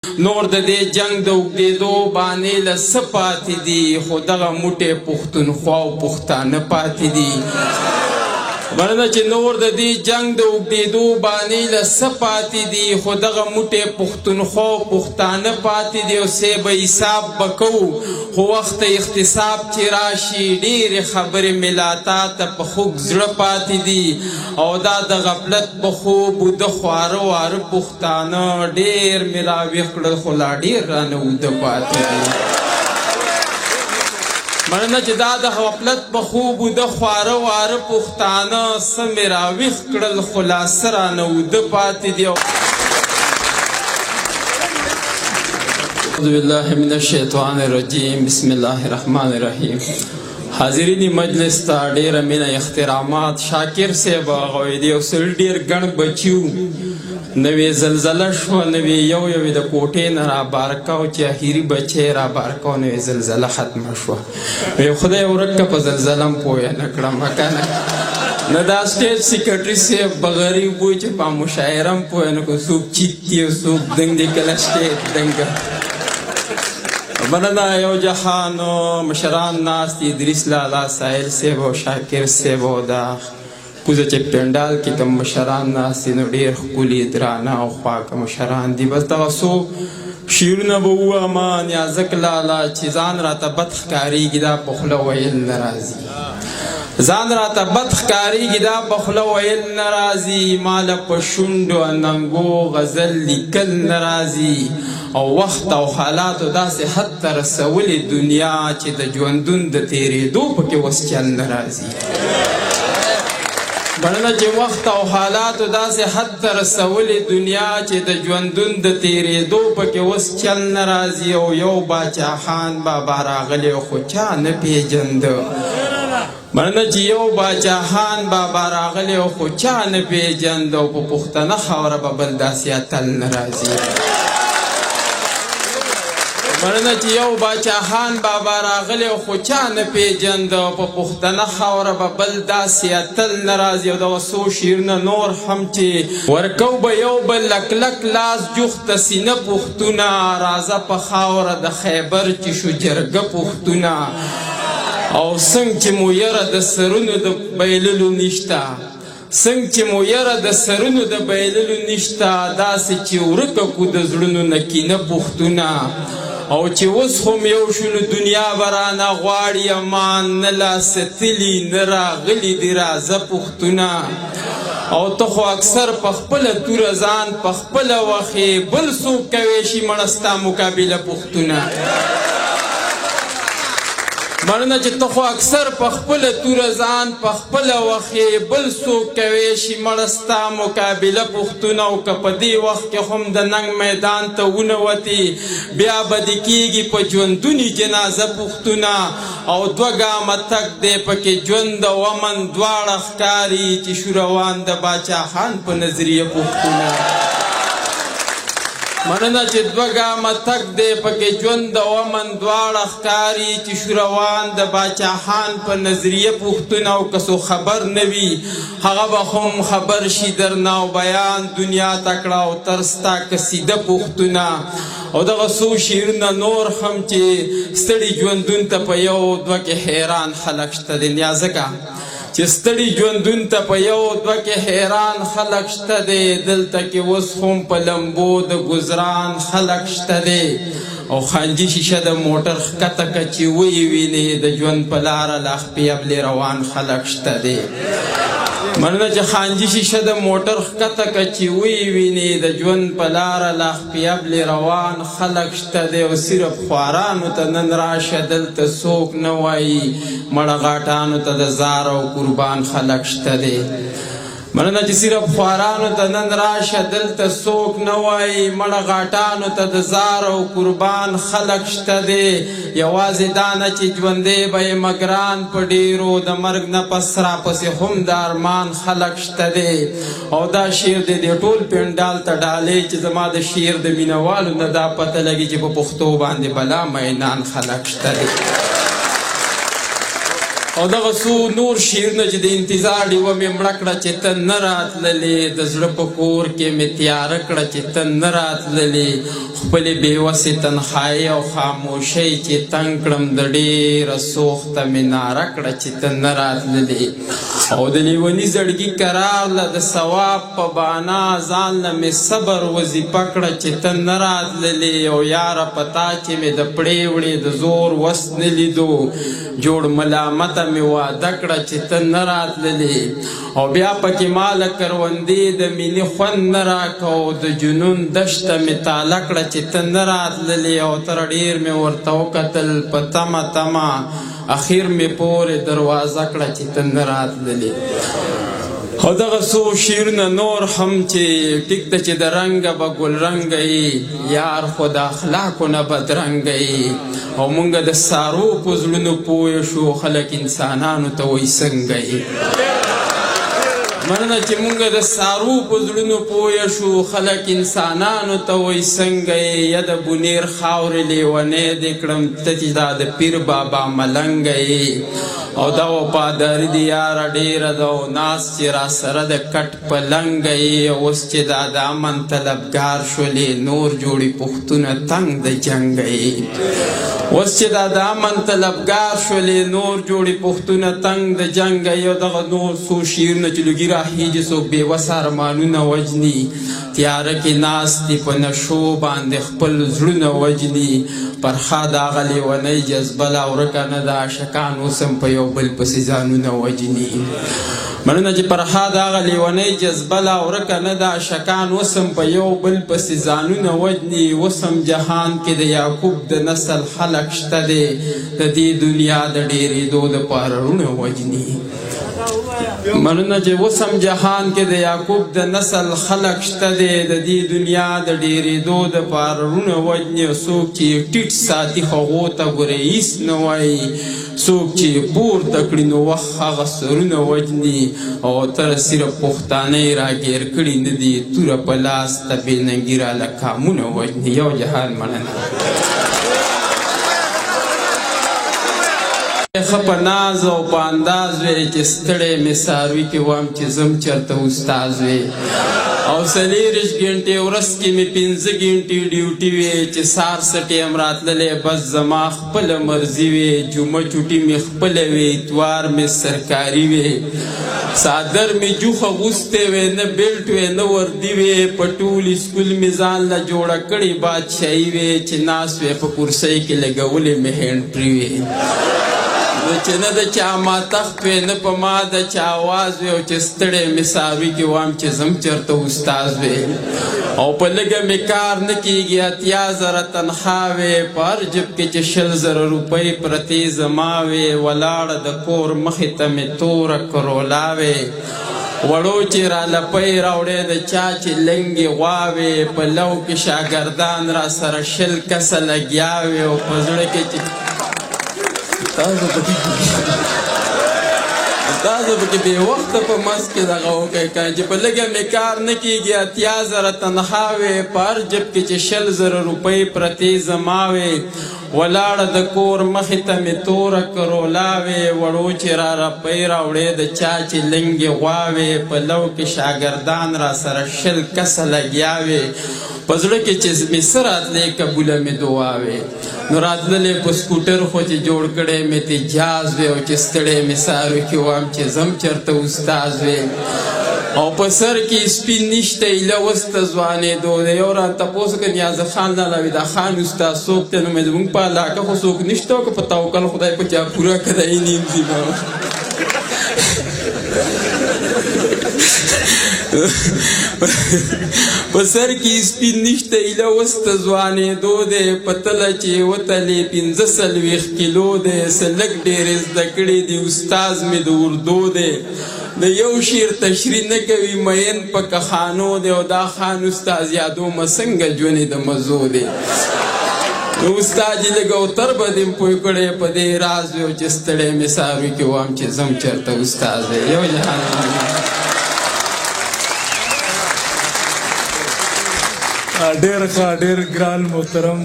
نور د دې جنګ د اوږدېدو بانې له څه پاتې دي، خو دغه موټی پښتونخوا او پښتانه پاتې دي. مننه چې نور د دې جنګ د اوږدېدو بانې له څه پاتې دي، خو دغه موټی پښتونخوا او پښتانه پاتې دي. او څه به حساب به کوو، خو وخت اختصاب چې راشي، ډېرې خبرې مې لا تا ته په خوږ زړه پاتې دي. او دا د غفلت په خوب وده خواره واره پښتانه ډېر مې راویښ کړل، خو لا ډېر رانه وده پاتې دي. مننه چې دا د غفلت په خوب وده خواره واره پښتانه څه مې راویښ کړل، خو لا څه رانه وده پاتې دي. اعوذ بالله من الشیطان الرجیم، بسم الله الرحمن الرحیم. حاضرین مجلس ته ډېره مینه، احترامات. شاکر صاحب هغه دی او سړي ډېر ګڼ بچي وو. نوې زلزله شوه، نوې یو یو د کوټې نه را بار کاو، چې اخري بچی را بار کاو، نوې زلزله ختمه شوه. وی خدای ورک که په زلزله هم پوهه نه کړم که نه. نه دا سټیج سیکرټري صاحب به غریب وي چې په مشاعره هم پوهه نه کړو، څوک چیت دي او څوک دنګ دي، کله سټیج دنګ. مننه. یو جهان مشران ناست دي، ادریس لالا، ساحل صاحب او شاکر صاحب، او دا کوزه چې پنډال کې کوم مشران ناست دي، نو ډېر ښکلي، درانه او خواږه مشران دي. بس دغه څو شعرونه به ووایم. نیازک لالا چې ځان راته بد ښکارېږي، دا په خوله ویل نه راځي. ځان راته بد ښکارېږي، دا په خوله ویل نه راځي. ماله په شونډو اننګو غزل لیکل نه راځي. او وخت او حالاتو داسې حد ته رسولې دنیا چې د ژوندون د تېرېدو پکې اوس چل نه راځي. مننه چې وخت او حالاتو داسې حد ته رسولې دنیا چې د ژوندون د تېرېدو پکې اوس چل نه راځي. او یو باچا خان بابا راغلی خو چا نه پېژنده. مننه چې یو باچا خان بابا راغلی خو چا نه پېژنده، او په پښتنه خاوره به بل داسې اتل نه راځي. مننه چې یو باچا خان بابا راغلی خو چا نه پېژنده، په پښتنه خاوره به بل داسې اتل نه راځي. او دغه څو شعرونه نور هم چې ورکو به یو بل کلک لاس جوخته سینه پښتونه، راځه په خاوره د خیبر چې شو جرګه پښتونه. او څنګه چې مو یره د سرونو د بایللو نشته، څنګه چې مو یره د سرونو د بایللو نشته، داسې چې ورکه کو د زړونو نه کینه پښتونه. او چې اوس هم یو شو نو دنیا به رانه غواړي امان، نه لا ستلي نه راغلي دي راځه پښتونه. او ته خو اکثر په خپله توره ځان په خپله وخې، بل څوک کوی شي مړه ستا مقابله پښتونه. مننه چې ته خو اکثر په خپله توره ځان په خپله وخې، بل څوک کوی شي مړه ستا مقابله پښتونه. او که په دې وخت کې هم د ننګ میدان ته ونه وتې، بیا به دې کېږي په ژوندوني جنازه پښتونه. او دوه ګامه تګ دی پکې ژوند او امن دواړه ښکاري، چې شو روان د باچا خان په نظریه پښتونه. مننه چې دوه ګامه تګ دی پکې ژوند او امن دواړه ښکاري، چې شو روان د باچا خان په نظریه پښتونه. او که څوک خبر نه وي، هغه به هم خبر شي درنه، او بیان دنیا ته کړه او تر ستا قصیده پښتونه. او دغه څو شعرونه نور هم چې ستړي ژوندون ته په یو دوه کې حیران خلک شته دی. نیازکه چې ستړي ژوندون ته په یو دوه کې حیران خلک شته دی، دلته کې اوس هم په لمبو د ګزران خلک شته دی. او خانجي شیشه د موټر ښکته که چې ویې وینې، د ژوند په لاره لا خپې ابلې روان خلک شته دی. مننه چې خانجي شیشه د موټر ښکته که چې ویې وینې، د ژوند په لاره لا خپې ابلې روان خلک شته دی. او صرف خوارانو ته نن راشه دلته څوک نه وایي، مړه غاټانو ته د زار او قربان خلک شته دی. مننه چې صرف خوارانو ته نن راشه دلته څوک نه وایي، مړه غاټانو ته د زار او قربان خلک شته دی. یوازې دا نه چې ژوندی به یې مګران په ډېرو، د مرګ نه پس راپسې هم د ارمان خلک شته دی. او دا شعر دی د ټول پنډال ته ډالۍ، چې زما د شعر د مینوالو نه دا پته لګي چې په پښتو باندې بلا مینان خلک شته دی. او دغه څو نور شعرونه چې د انتظار ډیوه مې مړه کړه چې ته نه راتللې، د زړه په کور کې مې تیاره کړه چې ته نه راتللې، خپلې بې وسې تنخایۍ او خاموشۍ چې تنګ کړم د ډېره سوخته مې ناره کړه چې ته نه راتللې. او د لیوني زړګي قرار له د ثواب په بانا ځان له مې صبر وظیفه کړه چې ته نه راتللې. او یاره په تا چې مې د پړې وړې د زور وس نه لیدو، جوړ ملامته مې واده کړه چې ته نه راتللې. او بیا پکې ما له کروندې د مینې خوند نه راکو، د جنون دشته مې تاله کړه چې ته نه راتللې. او تر ډېر مې ورته وکتل په تمه تمه، اخیر مې پورې دروازه کړه چې ته نه راتللې. او دغه څو شعرونه نور هم چې ټیک ته چې د رنګه به ګل رنګه یې، یار خو د اخلاقو نه بدرنګه یې. او مونږ د سارو په زړونو پوه شو، خلک انسانانو ته وایي څنګه یې. مننه چې مونږ د سارو په زړونو پوه شو، خلک انسانانو ته وایي څنګه یې. یا د بونیر خاورې لیونی دې کړم، ته چې دا د پیر بابا ملنګه یې. او دا وفاداري دې یاره ډېره ده، او ناست چې را سره د کټ په لنګه یې. اوس چې دا د امن طلبګار شولې، نور جوړې پښتونه تنګ د جنګه یې. اوس چې دا د امن طلبګار شولې، نور جوړې پښتونه تنګ د جنګه یې. او دغه نور څو شعرونه چې لوګي راخیږي، څوک بې وسه ارمانونه وژني، تیاره کې ناست دي په نشو باندې خپل زړونه وژني. پرخا د هغه لیونۍ جذبه لا ورکه نه ده، عاشقان اوس هم په یو بل پسې ځانونه وژني. مننه چې پرخا د هغه لیونۍ جذبه لا ورکه نه ده، عاشقان اوس هم په یو بل پسې ځانونه وژني. اوس هم جهان کې د یعقوب د نسل خلک شته دی، د دې دنیا د ډېرېدو دپاره وروڼه وژني. مننه چې اوس هم جهان کې د یعقوب د نسل خلک شته دی، د دې دنیا د ډېرېدو دپاره وروڼه وژني. او څوک چې یې ټیټ ساتي هغو ته ګورې هیڅ نه وایي، څوک چې یې پورته کړي نو وخت هغه سرونه وژني. او تر صرف پښتانه یې راګیر کړي نه دي، توره په لاس ته بې ننګي راله کامونه وژني. یو جهان مننه. ښه په ناز او په انداز وې چې ستړی مې څاروي کې وم چې ځم چېرته استاذ وې. او څلېرویشت ګنټې ورځ کې مې 5 ګنټې ډیوټي وې، چې سهار څه ټایم راتللی بس زما خپله مرضي وې. جمعه چوټي مې خپله وې، اتوار مې سرکاري وې، څادر مې جوخه غوستی وې، نه بیلټ وې نه وردي وې. په ټول سکول مې ځان له جوړه کړې بادشاهي وې، چې ناست وې په کرسۍ کې لګولې مې هینټري وې. نو چې نه د چا ما تخت وې، نه په ما د چا اواز وې، او چې ستړی مې څاروي کې وام چې ځم چېرته استاذ وې. او په لږه مې کار نه کېږي، 80,000 تنخوا وې، په هر جب کې چې 20,000 روپۍ پرتې زما وې. ولاړه د کور مخې ته مې توره کرولا وې، وړو چې را لپۍ راوړې د چا چې لنګې غوا وې. په لو کې شاګردان را سره 20 کسه لګیا وې، او په زړه کې چې تاسو پکې بې وخته په منځ کې دغه وکړئ که چې په لږه مې کار نه کېږي، 80,000 تنخوا وې، په هر جب کې چې 20,000 روپۍ پرتې زما وې. ولاړه د کور مخې ته مې توره کرولا وې، وړو چې را رپۍ راوړې د چا چې لنګې غوا وې. په لو کې شاګردان را سره 20 کسه لګیا وې، په زړه کې چې مې څه راتلې قبوله مې دعا وې. نو راتللې په سکوټر خو چې جوړ کړی مې تې جاز وې، او چې ستړی مې څاروي کې وم چې ځم چېرته استاذ وې. او په سر کې سپین نشته ایله اوس ته ځوانېدو دی. یو راته تپوس وکړ نیاز خان لالا وي دا خان استاد څوک دی؟ نو مې زموږ په علاقه خو څوک نشته، او که په توکل خدای په چا پوره کړه دی نیم ځي. په سر کې سپین نشته ایله اوس ته ځوانېدو دی. په تله چې وتلې 45 کیلو دی، څه لږ ډېرې زده کړې دي، استاد مې د اردو دی. د یو شعر تشریح نه کوي، مین په کخانو دی. او دا خان استاد یادو مه څنګه ژوندې د مزو دی. نو استاد یې لږ او تر به دې پوه کړی په دې راز وي، او چې ستړی مې څاروي کې وم چې ځم چېرته استاد دی. یو جهان ډېر ښه، ډېر ګران محترم.